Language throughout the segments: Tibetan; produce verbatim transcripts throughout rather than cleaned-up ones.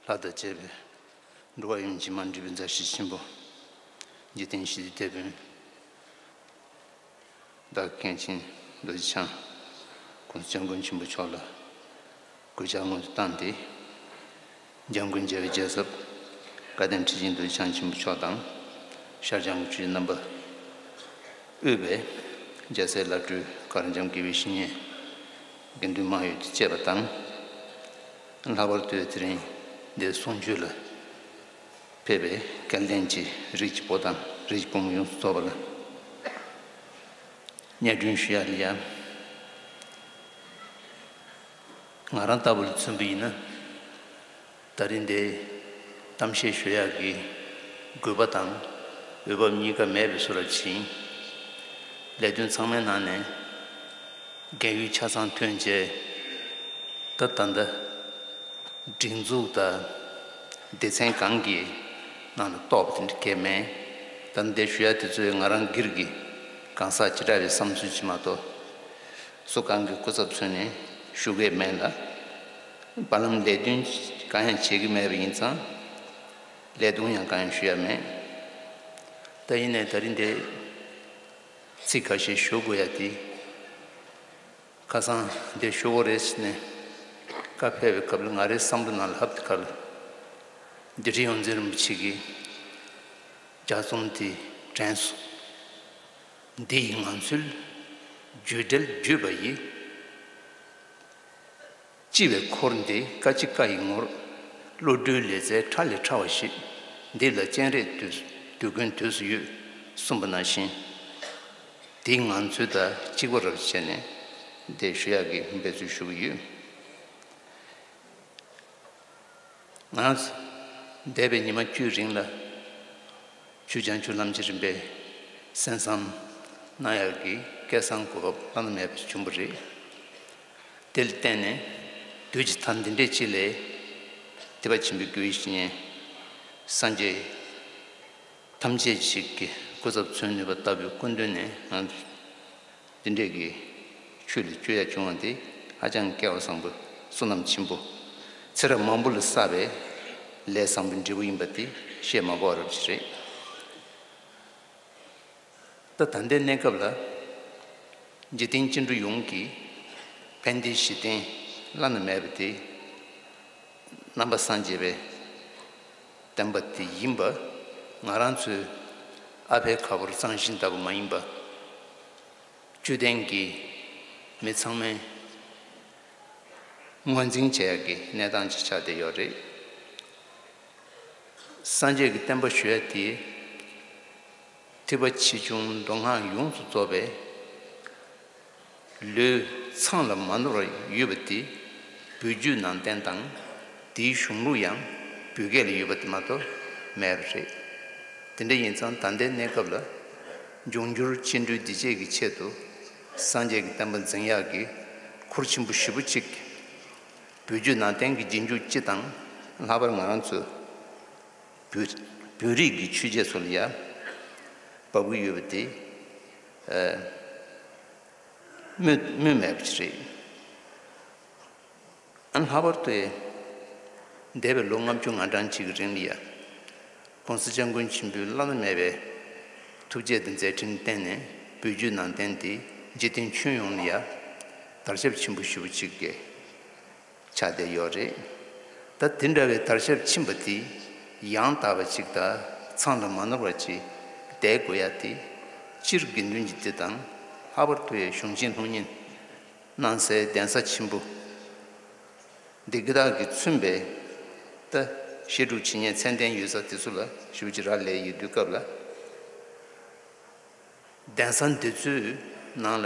ལྷ་དང་བཅས་པའི་འགྲོ་བ་ཡོངས་ཀྱི་མ་འདྲིས་པའི་མཛའ་བཤེས་ཆེན་པོ། འཇིག་རྟེན་ཞི་བདེའི་དེད་དཔོན་བདག་མཁན་ཆེན་རྡོ་རྗེ་འཆང་༸གོང་ས་༸སྐྱབས་མགོན་ཆེན་པོ་མཆོག་ལ་གུས་ཕྱག་སྔོན་དུ་བཏང་སྟེ། འཇམ་མགོན་རྒྱལ་བའི་རྒྱལ་ཚབ་བཀའ་བསྟན་ཁྲི་ཆེན་རྡོ་རྗེ་འཆང་ཆེན་པོ་མཆོག་དང་། ཤར་བྱང་གི་ཆོས་རྣམ་པ་དབུས་པའི་རྒྱལ་སྲས་བླ་སྤྲུལ་གར་འཆམ་དགེ་བའི་བཤེས་གཉེན་དགེ་འདུན་མང་ཡོད་དུ་བཅས་པ་དང་། ལྷག་པར་དུ་དེ་རིང་འདིར་གསུང་ཆོས་ལ་ཕེབས་པའི་སྐལ་ལྡན་གྱི་རིགས་ཀྱི་བུ་དང་རིགས་ཀྱི་བུ་མོ་ཡོངས་སུ་རྫོགས་པ་ལ་སྙན་སྒྲོན་ཞུ་ཡ་ལ་ཡ། ང་རང་ལྟ་བུ་ལ་མཚོན་པ་ཡིན་ན། ད་རིང་འདིར་གཏམ་བཤད་ཞུ་ཡག་གི་དགོས་པ་དང་འོས་བབ་གཉིས་ཀ་མེད་པའི་བཟོ་འདྲ་ཅིག་ཡིན། ལས་དོན་ཚང་མའི་ནང་ནས་རྒས་ཡོལ་ཆ་ཚང་ཐོན་རྗེས། ད་ད་ལྟ་སྒྲིག་འཛུགས་དང་སྡེ་ཚན་གང་གི་ནང་ལ་གཏོགས་པ་དེ་འདྲ་གང་ཡང་མེད། ད་འདིར་ཞུ་ཡག་དེ་ཚོས་ང་རང་སྒེར་གྱི་གང་ཟག་བྱེ་བྲག་པའི་བསམ་ཚུལ་ཅིག་མ་གཏོགས། སུ་གང་གི་སྐུ་ཚབ་མཚོན་ནས་ཞུ་གི་མེད་ལ། བར་ལམ་ལས་དོན་གང་ཡང་བྱེད་ཀྱི་མེད་པ་ཡིན་ཙང་། ལས་དོན་ཡང་གང་ཡང་ཞུ་ཡ་མེད། ད་ཡིན་ནའི་ད་རིང་འདིར་ཚིག་ཁ་ཤས་ཞུ་དགོས་ཡ་དེ། ཁ་སང་འདིར་ཞུ་དགོས་རེད་ཟེར་ནས་བཀའ་ཕེབས་པའི་སྐབས་ལ་ང་རའི་བསམ་བློ་ནང་ལ་ཧབ་ཏེ་ཁ་ལ། འདི་རི་ཡོངས་འཛིན་རིན་པོ་ཆེ་གིས་ལྗགས་རྩོམ་དེ་དྲན་སོང་། འདི་ཡིས་ང་ཚོའི་རྒྱུད་འགྲེལ་བརྒྱུད་པ་ཡི། ལྕི་བའི་འཁོར་འདི་བཀའ་ལྕི་བཀའ་ཡི་ངོར། བློ་གྲོས་ལེ་ཚན་ཕྲ་ལས་ཕྲ་བ་ཞིག་འདི་ལ་སྤྱན་རས་དུས་དུས་ཀུན་དུས་སུ་ཡོད། གསུངས་པ་ནང་བཞིན། འདི་ང་ཚོའི་དང་གཅིག་པ་རབ་བྱས་ནས་འདི་ཞུ་ཡག་གི་འབད་རྩོལ་ཞུ་གི་ཡོད། ང་འདས་པའི་ཉི་མ་བཅུའི་རིང་ལ་ཆོས་བྱང་ཆུབ་ལམ་གྱི་རིམ་པའི་གསན་བསམ་གནང་ཡག་གི་སྐལ་བཟང་གོ་སྐབས་བླ་ན་མེད་པ་བྱུང་བ་རེད། དེ་ལ་བརྟེན་ནས་དུས་ཀྱི་མཐའ་འདི་འདྲའི་ཅིག་ལ་ཐེག་པ་ཆེན་པོའི་རྒྱུ་ཡི་བཤེས་གཉེན་སངས་རྒྱས་ཐམས་ཅད་ཅིག་གི་སྐུ་ཚབ་མཚོན་ནུས་པ་ལྟ་བུའི་སྐུ་མདུན་ནས་ང་འདི་འདྲས་ཀྱི་ཆོས་ལ་བཅོས་ཡ་བྱུང་བ་འདི་ཧ་ཅང་སྐལ་བ་བཟང་པོ་བསོད་ནམས་ཆེན་པོ་ཚེ་རབས་མང་པོ་ལ་བསགས་པའི་ལས་བཟང་པོའི་འབྲས་བུ་ཡིན་པ་དེ་བཤད་མ་དགོས་པ་རབ་ཅིག་རེད། ད་ད་ལྟའི་གནས་སྐབས་ལ་འཇིག་རྟེན་སྐྱེ་འགྲོ་ཡོངས་ཀྱི་ཕན་བདེའི་གཞི་རྟེན་བླ་ན་མེད་པ་དེ་ནང་པ་སངས་རྒྱས་པའི་བསྟན་པ་དེ་ཡིན་པ། ང་རང་ཚོའི་ཨ་ཕའི་ཁ་ཕོར་གཙང་ཞིང་ལྟ་བུ་མ་ཡིན་པ། བཅུད་ལྡན་གྱི་མི་ཚང་མས་ངོས་འཛིན་བྱེད་ཡག་གི་གནས་སྟངས་ཅིག་ཆགས་བསྡད་ཡོད་རེད། སངས་རྒྱས་ཀྱི་བསྟན་པ་ཞུ་ཡ་དེ་ཐེག་པ་ཆེ་ཆུང་མདོ་སྔགས་ཡོངས་སུ་རྫོགས་པའི་ལུས་ཚང་ལ་མ་ནོར་བ་ཡོད་པ་དེ་བོད་བརྒྱུད་ནང་བསྟན་དང་། དེའི་གཞུང་ལུགས་ཡང་བོད་སྐད་ལ་ཡོད་པ་དེ་མ་གཏོགས་མེད་པ་རེད། དེ་འདྲ་ཡིན་ཙང་ད་ལྟའི་གནས་སྐབས་ལ་འབྱུང་འགྱུར་སྐྱེ་འགྲོའི་བདེ་སྐྱིད་ཀྱི་ཆེད་དུ་སངས་རྒྱས་ཀྱི་བསྟན་པ་འཛིན་ཡག་གི་ཁུར་ཆེན་པོ་ཞེ་པོ་ཅིག་བོད་བརྒྱུད་ནང་བསྟན་གྱི་རྗེས་འཇུག་སྤྱི་དང་། ལྷག་པར་ང་རང་ཚོ་བོད་བོད་རིགས་ཀྱི་ཆོས་བྱེད་ཚོ་ལ་ཡང་བབས་ཀྱི་ཡོད་པ་དེ་ཨ་སྨོས་སྨོས་མེད་པ་ཅིག་རེད། ཨ་ལྷག་པར་དུ་འདས་པའི་ལོ་ལྔ་བཅུ་ང་གྲངས་ཅིག་གི་རིང་ལ་ཡང་༸གོང་ས་༸སྐྱབས་མགོན་ཆེན་པོའི་བླ་ན་མེད་པའི་ཐུགས་རྗེ་དང་མཛད་འཕྲིན་བརྟེན་ནས་བོད་བརྒྱུད་ནང་བསྟན་དེ་འཇིག་རྟེན་ཁྱོན་ཡོངས་ལ་ཡང་དར་ཁྱབ་ཆེན་པོ་ཞེ་པོ་ཅིག་གི་ཆགས་བསྡད་ཡོད་རེད། ད་དེ་འདྲ་བའི་དར་ཁྱབ་ཕྱིན་པ་དེ་ཡང་དག་པ་ཅིག་དང་ཚང་ལ་མ་ནོར་བ་ཅིག་བསྡད་དགོས་ཡ་དེ་སྤྱིར་དགེ་འདུན་གྱི་སྡེ་དང་། ལྷག་པར་དུ་ཡང་གཞུང་ཆེན་སློབ་གཉེར་གནང་སའི་གདན་ས་ཆེན་པོ་འདི་གི་དག་གིས་མཚོན་པའི་ད་བཤད་སྒྲུབ་བྱེད་མཁན་ཚད་ལྡན་ཡོད་ས་དེ་ཚོ་ལ་ཞེ་པོ་ཅིག་རག་ལས་ཡོད་དུས་སྐབས་ལ། གདན་ས་འདི་ཚོའི་ནང་ལ་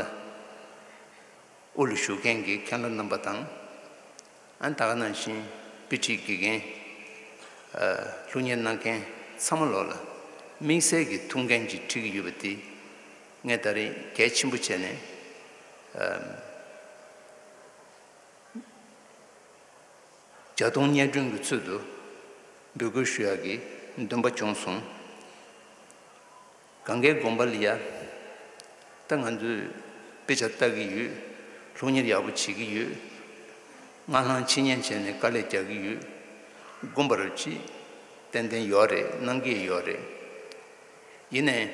དབུ་ལ་བཞུགས་མཁན་གྱི་མཁན་སློབ་རྣམ་པ་དང་། ཨ་ནི་ད་ག་ནང་བཞིན་དཔེ་ཁྲིད་དགེ་རྒན། ཨ་སློབ་གཉེར་གནང་མཁན་ཚང་མ་ལོག་ལ་དམིགས་བསལ་གྱི་ཐུགས་འགན་ཅིག་འཁྲི་གི་ཡོད་པ་དེ་ངས་ད་རེས་གལ་ཆེན་པོ་བྱས་ནས་ཨ་བརྒྱ་སྟོང་སྙན་སྒྲོན་གྱི་ཚུལ་དུ་འབོད་སྐུལ་ཞུ་ཡག་གི་འདུན་པ་བྱུང་སོང་། གང་གའི་དགོན་པ་ལ་ཡ། ད་ང་ཚོས་དཔེ་ཆ་ལྟ་གི་ཡོད། སློབ་གཉེར་ཡག་པོ་བྱེད་ཀྱི་ཡོད། སྔ་ལངས་ཕྱི་ཉལ་བྱས་ནས་དཀའ་ལས་རྒྱག་གི་ཡོད། དགོངས་པ་རུ་ཅིག་ཏན་ཏན་ཡོད་རེད། གནང་གི་ཡོད་རེད། ཡིན་ནའི་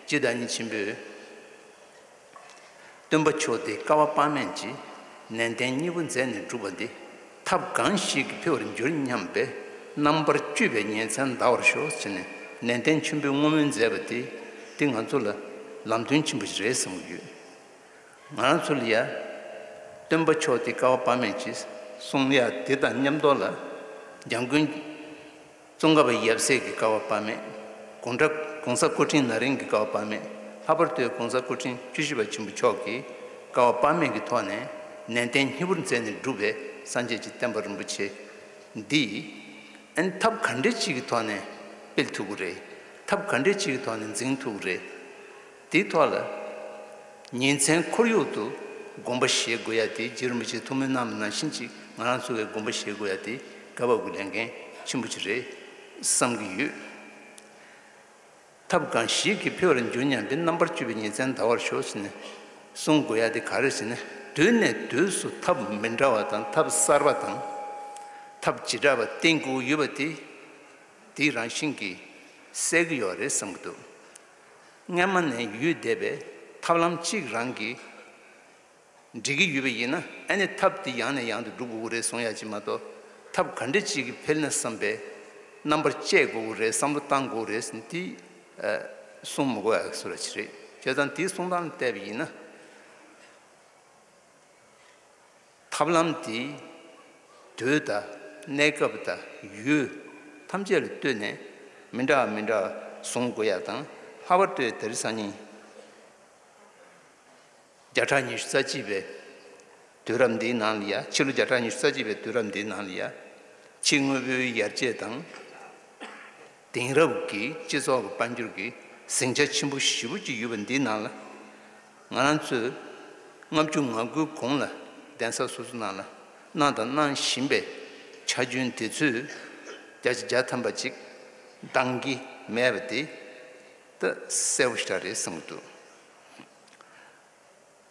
སྤྱིར་བདག་ཉིད་ཆེན་པོས། སྟོན་པ་མཆོག་དེ་བསྐལ་པ་དཔག་མེད་ཀྱི་ནན་ཏན་སྙིང་པོ་མཛད་ནས་བསྒྲུབས་པ་འདི་ཐབས་གང་ཞིག་གིས་འཕེལ་བར་འགྱུར་སྙམ་པའི་རྣམ་པར་དཔྱོད་པའི་ཉིན་མཚན་འདའ་བར་ཤོག་ཟེར་ནས་ནན་ཏན་ཆེན་པོས་བསྔོ་སྨོན་མཛད་པ་དེ་དེ་ང་ཚོ་ལ་ལམ་སྟོན་ཆེན་པོ་ཞིག་རེད་བསམ་གྱི་ཡོད། ང་རང་ཚོ་ལ་ཡ། སྟོན་པ་མཆོག་དེ་བསྐལ་པ་དཔག་མེད་ཀྱི་གསུང་ཡ་དེ་དང་མཉམ་དུ་ལ། འཇམ་མགོན་ཙོང་ཁ་པ་ཡབ་སྲས་ཀྱི་བསྐལ་པ་དཔག་མེད། གོང་གྲགས་གོང་ས་སྐུ་ཕྲེང་ན་རིམ་གྱི་བསྐལ་པ་དཔག་མེད། ལྷག་པར་དུ་གོང་ས་སྐུ་ཕྲེང་བཅུ་བཞི་པ་ཆེན་པོ་མཆོག་གི་བསྐལ་པ་དཔག་མེད་ཀྱི་ཐོག་ནས་ནན་ཏན་སྙིང་པོར་མཛད་ནས་བསྒྲུབས་པའི་སངས་རྒྱས་ཀྱི་བསྟན་པ་རིན་པོ་ཆེ་འདི། ཨན་ཐབས་ག་འདྲ་ཅིག་གི་ཐོག་ནས་སྤེལ་ཐུབ་ཀྱི་རེད། ཐབས་ག་འདྲ་ཅིག་གི་ཐོག་ནས་འཛིན་ཐུབ་ཀྱི་རེད། དེའི་ཐོག་ལ། ཉིན་མཚན་ཁོར་ཡུག་ཏུ་དགོངས་པ་བཞེས་དགོས་ཡ་དེ་རྗེ་རིན་པོ་ཆེས་ཐུགས་སྨོན་གནང་བ་ནང་བཞིན་ཅིག་ང་རང་ཚོ་བས་དགོངས་པ་བཞེས་དགོས་ཡ་དེ་སྐབས་བབ་ཀྱི་ལས་འགན་ཆེན་པོ་ཅིག་རེད་བསམ་གྱི་ཡོད། ཐབས་གང་ཞིག་གིས་འཕེལ་བར་འགྱུར་སྙམ་པའི་རྣམ་པར་དཔྱོད་པའི་ཉིན་མཚན་འདའ་བར་ཤོག་ཟེར་ནས་གསུང་དགོས་ཡ་དེ་ག་རེ་ཟེར་ན། དུས་ནས་དུས་སུ་ཐབས་མི་འདྲ་བ་དང་ཐབས་གསར་པ་དང་། ཐབས་བྱེ་བྲག་པ་བསྟེན་དགོས་ཡོད་པ་དེ་དེའི་རང་བཞིན་གྱིས་གསལ་གྱི་ཡོད་རེད་བསམ་གྱི་འདུག་སྔ་མ་ནས་ཡོད་བསྡད་པའི་ཐབས་ལམ་གཅིག་རང་གིས་འགྲིག་གི་ཡོད་པ་ཡིན་ན། ཨ་ནི་ཐབས་དེ་ཡང་ནས་ཡང་དུ་སྒྲུབ་དགོས་ཀྱི་རེད་གསུང་ཡ་ཅིག་མ་གཏོགས། ཐབས་ག་འདྲ་ཅིག་གིས་འཕེལ་ན་བསམ་པའི་རྣམ་པར་དཔྱད་དགོས་ཀྱི་རེད། བསམ་བློ་བཏང་དགོས་ཀྱི་རེད་ཟེར་ནས་དེ་གསུང་མི་དགོས་ཡ་བཟོ་འདྲ་ཅིག་རེད། བྱས་ཙང་དེའི་གསུང་སྟངས་ལ་བལྟས་པ་ཡིན་ན། ཐབས་ལམ་དེ་དུས་དང་གནས་སྐབས་དང་ཡུལ་ཐམས་ཅད་ལ་ལྟོས་ནས་མི་འདྲ་བ་མི་འདྲ་བ་བཟུང་དགོས་ཡ་དང་། ལྷག་པར་དུ་དེ་རིང་སང་ཉིན་བརྒྱ་ཕྲག་ཉི་ཤུ་རྩ་གཅིག་པའི་དུས་རབས་འདིའི་ནང་ལ་ཡ། ཕྱི་ལོ་བརྒྱ་ཕྲག་ཉི་ཤུ་རྩ་གཅིག་པའི་དུས་རབས་འདིའི་ནང་ལ་ཡ། ཕྱི་དངོས་པོའི་ཡར་རྒྱས་དང་། དེང་རབས་ཀྱི་སྤྱི་ཚོགས་ཀྱི་དཔལ་འབྱོར་གྱི་ཟིང་ཆ་ཆེན་པོ་ཞེ་པོ་ཅིག་ཡོད་པ་འདིའི་ནང་ལ། ང་རང་ཚོས་ལྔ་བཅུ་ང་དགུའི་གོང་ལ་གདན་ས་སོ་སོ་ནང་ལ་གནང་དང་གནང་བཞིན་པའི་ཆ་རྐྱེན་དེ་ཚོས་བརྒྱ་ཆ་བརྒྱ་ཐམ་པ་ཅིག་འདང་གི་མེད་པ་དེ་ད་གསལ་པོ་ཞེ་དྲག་རེད་བསམ་གྱི་འདུག་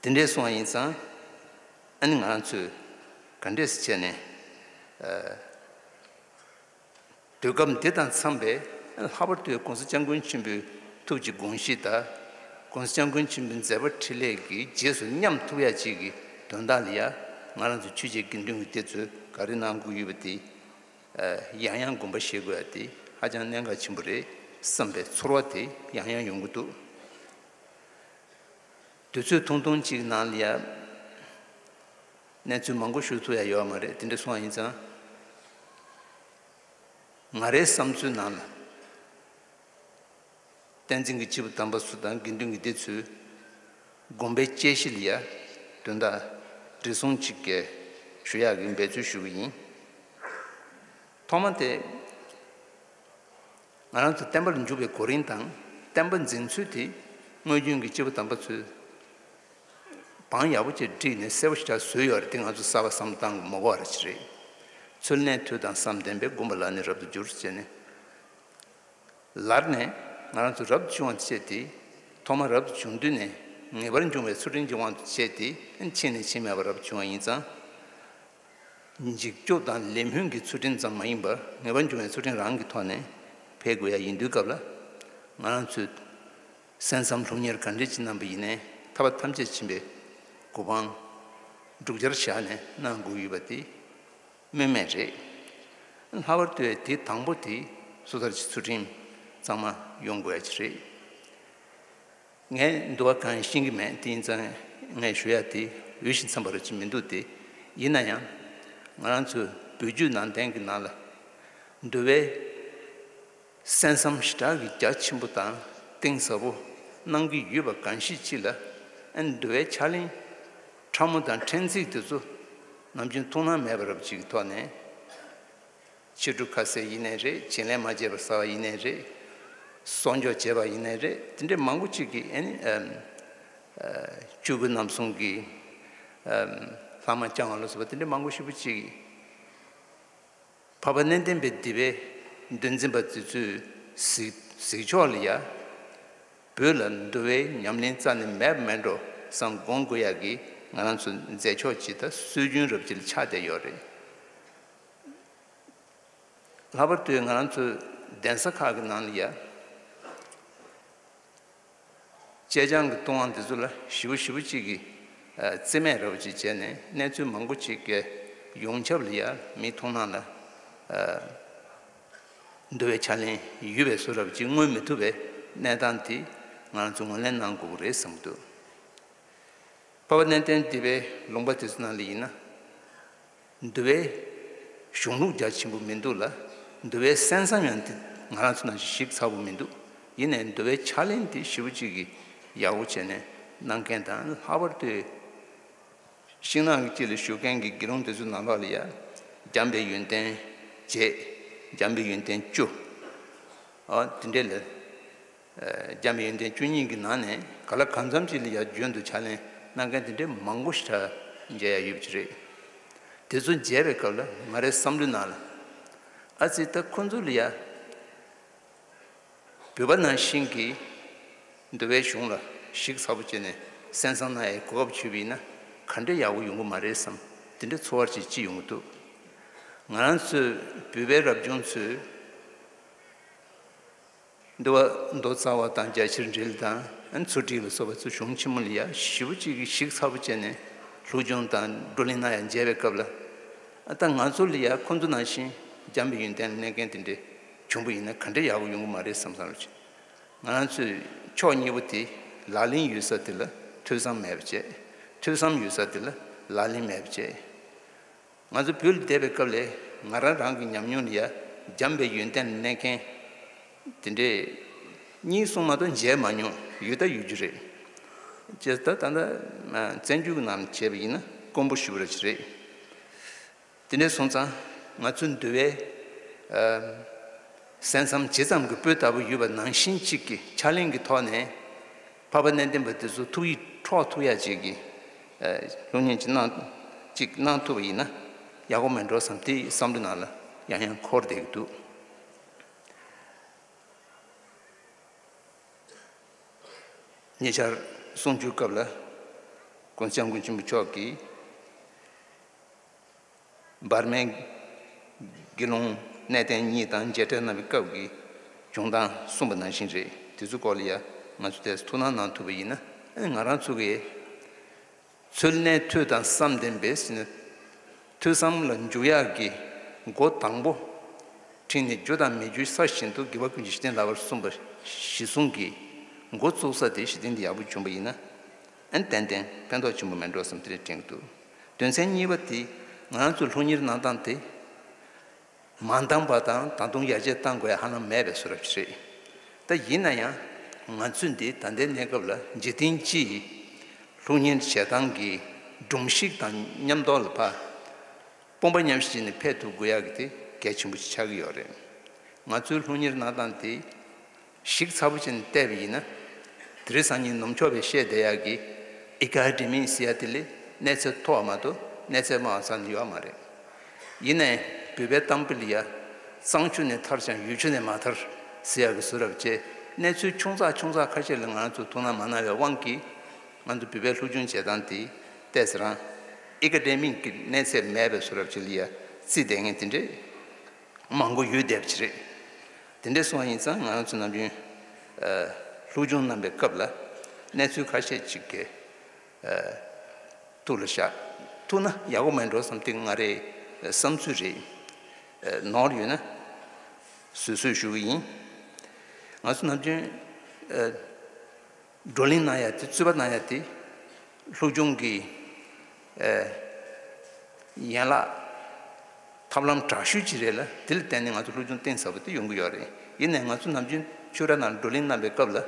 དེ་འདྲས་སོང་བ་ཡིན་ཙང་། ཨ་ནི་ང་རང་ཚོས་ག་འདྲས་སེ་བྱས་ནས། ཨ། དུས་སྐབས་འདི་དང་འཚམས་པའི་ལྷག་པར་དུ་༸གོང་ས་༸སྐྱབས་མགོན་ཆེན་པོའི་ཐུགས་ཀྱི་དགོངས་གཞི་དང་༸གོང་ས་༸སྐྱབས་མགོན་ཆེན་པོའི་མཛད་པ་འཕྲིན་ལས་ཀྱི་རྗེས་སུ་མཉམ་ཐུབ་ཡ་ཅིག་གི་དོན་དག་ལ་ཡ། ང་རང་ཚོ་ཆོས་བྱེད་དགེ་འདུན་གྱི་སྡེ་ཚོས་ག་རེ་གནང་དགོས་ཡོད་པ་དེ་ཡང་ཡང་དགོངས་པ་བཞེས་དགོས་ཡ་དེ་ཧ་ཅང་གནད་འགག་ཆེན་པོ་རེད་བསམ་པའི་ཚོར་བ་དེ་ཡང་ཡང་ཡོང་གི་འདུག་དུས་ཚོད་ཐུང་ཐུང་གཅིག་ནང་ལ་ཡ། གནས་ཚུལ་མང་པོ་ཞུ་ཐུབ་ཡ་ཡོད་མ་རེད། དེ་འདྲ་སོང་བ་ཡིན་ཙང་། ང་རའི་བསམ་ཚུལ་ནང་ལ། བསྟན་འཛིན་གྱི་སྐྱེས་བུ་དམ་པ་ཚོ་དང་དགེ་འདུན་གྱི་སྡེ་ཚོའི་དགོངས་པའི་དཔྱད་གཞི་ལ་ཡ། དོན་དག་འབྲི་གསུང་གཅིག་གི་ཞུ་ཡག་གི་འབད་རྩོལ་ཞུ་གི་ཡིན། ཐོག་མ་དེ། ང་རང་ཚོ་བསྟན་པ་ལ་འཇུག་པའི་གོ་རིམ་དང་བསྟན་པ་འཛིན་ཚུལ་དེ་སྔོན་བྱོན་གྱི་སྐྱེས་བུ་དམ་པ་ཚོས་བང་ཡག་པོ་ཅིག་བསྒྲིགས་ནས་གསལ་པོ་ཞེ་དྲག་བཟོས་ཡོད་རེད། དེ་ང་ཚོ་གསར་པ་བསམ་བློ་བཏང་དགོས་མ་དགོས་ར་ཅིག་རེད། ཚུལ་གནས་དུས་དང་བསམ་ལྡན་པས། དགོངས་པ་ལ་ནི་རབ་ཏུ་འགྱུར་ཅེས་ནས། ལར་ནས་ང་རང་ཚོ་རབ་ཏུ་བྱུང་བ་བྱས་ཏེ། ཐོག་མར་རབ་ཏུ་བྱུང་དུས་ནས་ངེས་པར་འབྱུང་བའི་ཚུལ་ཁྲིམས་ཀྱི་དབང་དུ་བྱས་ཏེ། ཕྱིན་ནས་ཕྱིན་མེད་པར་རབ་ཏུ་བྱུང་བ་ཡིན་ཙང་། འཇིགས་སྐྱོབ་དང་ལས་སྨོན་གྱི་ཚུལ་ཁྲིམས་ཙམ་མ་ཡིན་པར་ངེས་པར་འབྱུང་བའི་ཚུལ་ཁྲིམས་རང་གི་ཐོག་ནས་འཕེལ་དགོས་ཡ་ཡིན་དུས་སྐབས་ལ། ང་རང་ཚོས་གསན་བསམ་སློབ་གཉེར་ག་འདྲས་ཅིག་གནང་པ་ཡིན་ནའི་ཐར་པ་ཐམས་ཅད་མཁྱེན་པའི་གོ་འཕང་བསྒྲུབ་བྱར་བཞག་ནས་གནང་དགོས་ཡོད་པ་དེ་སྨོས་མེད་རེད། ལྷག་པར་དུ་དེ་དང་པོ་དེ་སོ་ཐར་གྱི་ཚུལ་ཁྲིམས་གཙང་མ་ཡོང་དགོས་ཡ་ཅིག་རེད། ངས་འདུལ་བ་གང་ཤེས་ཀྱི་མེད། དེ་ཡིན་ཙང་ངས་ཞུ་ཡ་དེ་འོས་ཤིང་འཚམས་པ་རུ་ཅིག་མི་འདུག་སྟེ། ཡིན་ན་ཡང་ང་རང་ཚོའི་བོད་བརྒྱུད་ནང་བསྟན་གྱི་ནང་ལ་འདུལ་བའི་གསན་བསམ་ཞེ་དྲག་གི་རྒྱ་ཆེན་པོ་དང་གཏིང་ཟབ་པོ་གནང་གི་ཡོད་པ་གང་ཤེས་ཅིག་ལ། ཨ་ནི་འདུལ་བའི་ཕྱག་ལེན་ཕྲ་མོ་དང་ཕྲན་ཚེགས་དེ་ཚོ་ནམ་རྒྱུན་ཐུགས་སྣང་མེད་པ་རབ་ཅིག་གི་ཐོག་ནས། ཕྱི་དྲོ་ཁ་ཟས་ཡིན་ནའི་རེད། བྱིན་ལེན་མ་བྱས་པར་ཟ་བ་ཡིན་ནའི་རེད། གསོག་འཇོག་བྱས་པ་ཡིན་ནའི་རེད། དེ་འདྲའི་མང་པོ་ཅིག་གིས་ཨ་ནི་ཨམ་ཨ་ཆོས་གོས་རྣམ་གསུམ་གྱི་ཨམ་ལྷག་མ་བརྐྱང་བ་ལ་སོགས་པ་དེ་འདྲའི་མང་པོ་ཞེ་པོ་ཅིག་གིས། འཕགས་པ་གནས་བརྟན་པའི་སྡེ་པའི་འདུལ་འཛིན་པ་དེ་ཚོའི་གཟིགས་གཟིགས་ཕྱོགས་ལ་ཡ། བོད་ལ་འདུལ་བའི་ཉམས་ལེན་རྩ་ནས་མེད་མེད་འགྲོ་བསམ་དགོངས་དགོས་ཡག་གི་ང་རང་ཚོ་མཛད་ཕྱོགས་ཅིག་དང་སྲོལ་རྒྱུན་རབ་ཅིག་ལ་ཆགས་བསྡད་ཡོད་རེད། ལྷག་པར་དུ་ང་རང་ཚོའི་གདན་ས་ཁག་གི་ནང་ལ་ཡ། བཅད་བྱང་གི་ལྟུང་བ་འདི་ཚོ་ལ་ཞེ་པོ་ཞེ་པོ་ཅིག་གིས་ཨ་བརྩི་མེད་ར་བ་ཅིག་བྱས་ནས། གནས་ཚུལ་མང་པོ་ཅིག་གིས་ཡོངས་ཁྱབ་ལ་ཡ་མིའི་མཐོང་སྣང་ལ་ཨ་འདུལ་བའི་ཕྱག་ལེན་ཡོད་པའི་བཟོ་འདྲ་ཅིག་མངོན་མི་ཐུབ་པའི་གནས་སྟངས་དེ་ང་རང་ཚོས་ངོས་ལེན་གནང་དགོས་ཀྱི་རེད་བསམ་གྱི་འདུག་འཕགས་པ་གནས་བརྟན་སྡེ་པའི་ལུང་པ་དེ་ཚོ་ནང་ལ་ཡིན་ན། འདུལ་བའི་གཞུང་ལུགས་རྒྱ་ཆེན་པོ་མི་འདུག་ལ། འདུལ་བའི་གསན་བསམ་ཡང་དེ་ང་རང་ཚོ་ནང་བཞིན་ཞིབ་ཚགས་པོ་མི་འདུག་ཡིན་ནའི་འདུལ་བའི་ཕྱག་ལེན་དེ་ཞེ་པོ་ཅིག་གིས་ཡག་པོ་བྱས་ནས་གནང་མཁན་དང་། ལྷག་པར་དུ་ཤིང་ནགས་ཀྱི་དཀྱིལ་ལ་བཞུགས་མཁན་གྱི་དགེ་སློང་དེ་ཚོའི་ནང་ལོགས་ལ་ཡ། འཇམ་པའི་ཡོན་ཏན་བརྒྱད། འཇམ་པའི་ཡོན་ཏན་བཅུ། ཨ་དེ་འདྲས་ལ། འཇམ་པའི་ཡོན་ཏན་བཅུ་གཉིས་ཀྱི་ནང་ནས་ག་ལ་གང་འཚམ་ཅིག་ལ་ཡ་རྒྱུན་དུ་ཕྱག་ལེན་གནང་མཁན་དེ་འདྲའི་མང་པོ་ཞེ་དྲག་མཇལ་ཡ་ཡོད་པ་ཅིག་རེད། དེ་ཚོ་མཇལ་བའི་སྐབས་ལ་ང་རའི་བསམ་བློའི་ནང་ལ། ཨ་ཙི། ད་ཁོ་ཚོ་ལ་ཡ་བོད་པ་ནང་བཞིན་གྱི་འདུལ་བའི་གཞུང་ལ་ཞིབ་ཚགས་པོ་བྱས་ནས་གསན་བསམ་གནང་ཡའི་གོ་སྐབས་བྱུང་བ་ཡིན་ན་ག་འདྲས་ཡག་པོ་ཡོང་གི་མ་རེད་བསམ། དེ་འདྲའི་ཚོར་བ་ཅིག་སྐྱེ་ཡོང་གི་འདུག་ང་རང་ཚོའི་བོད་པའི་རབ་བྱུང་ཚོས། འདུལ་བ་མདོ་རྩ་བ་དང་རྒྱ་ཆེར་འགྲེལ་དང་། ཨ་ཚུལ་ཁྲིམས་ལ་སོགས་པ་ཚོ་གཞུང་ཆེན་མོ་ལ་ཡ་ཞེ་པོ་ཅིག་གིས་ཞིབ་ཚགས་པོ་བྱས་ནས་སློབ་སྦྱོང་དང་བགྲོ་གླེང་གནང་ཡ་མཇལ་བའི་སྐབས་ལ། ཨ་ད་ང་ཚོ་ལ་ཡ་ཁོ་ཚོ་ནང་བཞིན་འཇམ་པའི་ཡོན་ཏན་ལ་གནས་མཁན་དེ་འདྲས་བྱུང་པ་ཡིན་ན་ག་འདྲས་ཡག་པོ་ཡོང་གི་མ་རེད་བསམ་བསམ་རེད། ང་རང་ཚོས་ཕྱོགས་གཉིས་པོ་དེ། ལག་ལེན་ཡོད་ས་དེ་ལ་ཐོས་བསམ་མེད་པ་བྱས། ཐོས་བསམ་ཡོད་ས་དེ་ལ་ལག་ལེན་མེད་པ་བྱས། ང་ཚོ་བོད་ལ་བསྡད་པའི་སྐབས་ལ་ང་རང་རང་གི་ཉམས་མྱོང་ལ་ཡ་འཇམ་པའི་ཡོན་ཏན་ལ་གནས་མཁན་དེ་འདྲས་གཉིས་གསུམ་མ་གཏོགས་མཇལ་མ་མྱོང་། ཡོད་ད་ཡོད་རྒྱུ་རེད། བྱས་ཙང་ད་ལྟ་བཙན་བྱོལ་གྱི་ནང་བྱས་པ་ཡིན་ན་དཀོན་པོ་ཞེ་པོ་ར་ཅིག་རེད། དེ་འདྲས་སོང་ཙང་ང་ཚོའི་འདུལ་བའི་ཨ་གསན་བསམ་ཇི་ཙམ་གྱི་སྤོས་དག་པོ་ཡོད་པ་ནང་བཞིན་ཅིག་གི་ཕྱག་ལེན་གྱི་ཐོག་ནས་འཕགས་པ་གནས་བརྟན་པ་དེ་ཚོ་ཐུགས་ཡིད་འཕྲོག་ཐུབ་ཡ་ཅིག་གི་ཨ་སློབ་གཉེར་ཅིག་གནང་ཅིག་གནང་ཐུབ་པ་ཡིན་ན་ཡག་པོ་མེད་འགྲོ་བསམ། དེ་བསམ་བློ་ནང་ལ་ཡང་ཡང་འཁོར་བསྡད་ཀྱི་འདུག་ཉེ་ཆར་གསུང་ཆོས་སྐབས་ལ་༸གོང་ས་༸སྐྱབས་མགོན་ཆེན་པོ་མཆོག་གིས་འབར་མའི་དགེ་སློང་གནས་བརྟན་གཉིས་དང་མཇལ་འཕྲད་གནང་བའི་སྐབས་ཀྱི་བྱུང་སྟངས་གསུངས་པ་ནང་བཞིན་རེད། དེ་ཚོའི་སྐོར་ལ་ཡ་ང་ཚོ་ཏོག་ཙམ་ཐུགས་སྣང་གནང་ཐུབ་པ་ཡིན་ན། ཨ་ནི་ང་རང་ཚོ་གིས་ཚུལ་གནས་ཐོས་དང་བསམ་ལྡན་པས་ཟེར་ནས། ཐོས་བསམ་ལ་འཇུག་ཡག་གི་སྒོ་དང་པོ་ཁྲིད་ནས་རྒྱུ་དང་མི་རྒྱུའི་ས་བཞིན་དུ་དགེ་བ་ཀུན་གྱི་གཞི་རྟེན་ལགས་པར་གསུངས་པ་གཞི་བཟུང་གི་འགོ་བཙུགས་ས་དེ་གཞི་རྟེན་འདི་ཡག་པོ་བྱུང་པ་ཡིན་ན། ཨ་ནི་ཏན་ཏན་ཕན་ཐོགས་ཆེན་པོ་མེད་འགྲོ་བསམ་དེ་འདྲས་དྲན་གྱི་འདུག་དོན་ཚན་གཉིས་པ་དེ་ང་རང་ཚོའི་སློབ་གཉེར་གནང་སྟངས་དེ། མ་འདང་བ་དང་ད་དུང་ཡར་རྒྱས་གཏང་དགོས་ཡ་ཧ་ལམ་མེད་པའི་བཟོ་འདྲ་ཞིག་རེད། ད་ཡིན་ན་ཡང་ང་ཚོས་འདི་ད་ལྟའི་གནས་སྐབས་ལ་འཇིག་རྟེན་སྤྱིའི་སློབ་གཉེར་བྱེད་སྟངས་ཀྱི་སྒྲོམ་གཞི་དང་མཉམ་དུ་ལ་ཕར་དཔུང་པ་མཉམ་གཤིབ་བྱས་ནས་ཕེབས་ཐུབ་དགོས་ཡ་གི་དེ་གལ་ཆེན་པོ་ཞིག་ཆགས་ཀྱི་ཡོད་རེད། ང་ཚོའི་སློབ་གཉེར་གནང་སྟངས་དེ། ཞིབ་ཚགས་པོ་བྱས་ནས་བལྟས་པ་ཡིན་ན། དེ་རིང་སང་ཉིན་ནུབ་ཕྱོགས་པས་བཤད་བསྡད་ཡག་གི་ཨེ་ཀ་ཌེ་མིག་ཟེར་ཡ་དེ་ལས་གནས་ཚད་མཐོ་བ་མ་གཏོགས་གནས་ཚད་དམའ་བ་རྩ་ནས་ཡོད་མ་རེད། ཡིན་ནའི་བོད་པའི་གཏམ་དཔེ་ལ་ཡ། གཙང་ཆུ་ནས་ཐར་ཀྱང་ཡུལ་ཆུ་ནས་མ་ཐར་ཟེར་ཡག་གི་བཟོ་འདྲ་བྱས། གནས་ཚུལ་ཆུང་ཙག་ཆུང་ཙག་ཁ་ཤས་ལ་ང་ཚོས་ཐུགས་སྣང་མ་གནང་བའི་དབང་གིས། ང་ཚོ་བོད་པའི་སློབ་སྦྱོང་བྱེད་སྟངས་དེ་ཏོག་ཙམ་རང་ཨེ་ཀ་ཌེ་མིག་གི་གནས་ཚད་མེད་པའི་བཟོ་འདྲ་བྱས་ལ་ཡ་བརྩིས་བསྡད་མཁན་དེ་འདྲས། མང་པོ་ཡོད་བསྡད་པ་ཅིག་རེད། དེ་འདྲ་སོང་བ་ཡིན་ཙང་ང་རང་ཚོ་ནམ་རྒྱུན་ཨ་སློབ་སྦྱོང་གནང་པའི་སྐབས་ལ་གནས་ཚུལ་ཁ་ཤས་ཅིག་གི་ཨ་ཐུགས་ལ་བཞག་ཐུབ་ན་ཡག་པོ་མེད་འགྲོ་བསམ། དེ་ང་རའི་བསམ་ཚུལ་རེད། ཨ་ནོར་ཡོད་ན་བཟོད་གསོལ་ཞུ་གི་ཡིན། ང་ཚོ་ནམ་རྒྱུན་ཨ་བགྲོ་གླེང་གནང་ཡ་དེ། རྩོད་པ་གནང་ཡ་དེ་སློབ་སྦྱོང་གི་ཨེ་ཡན་ལག་ཐབས་ལམ་དྲག་ཤོས་ཅིག་རེད་ལ། དེ་ལ་བརྟེན་ནས་ང་ཚོ་སློབ་སྦྱོང་གཏིང་ཟབ་པོ་དེ་ཡོང་གི་ཡོད་རེད། ཡིན་ནའི་ང་ཚོ་ནམ་རྒྱུན་ཆོས་ར་ནང་བགྲོ་གླེང་གནང་པའི་སྐབས་ལ།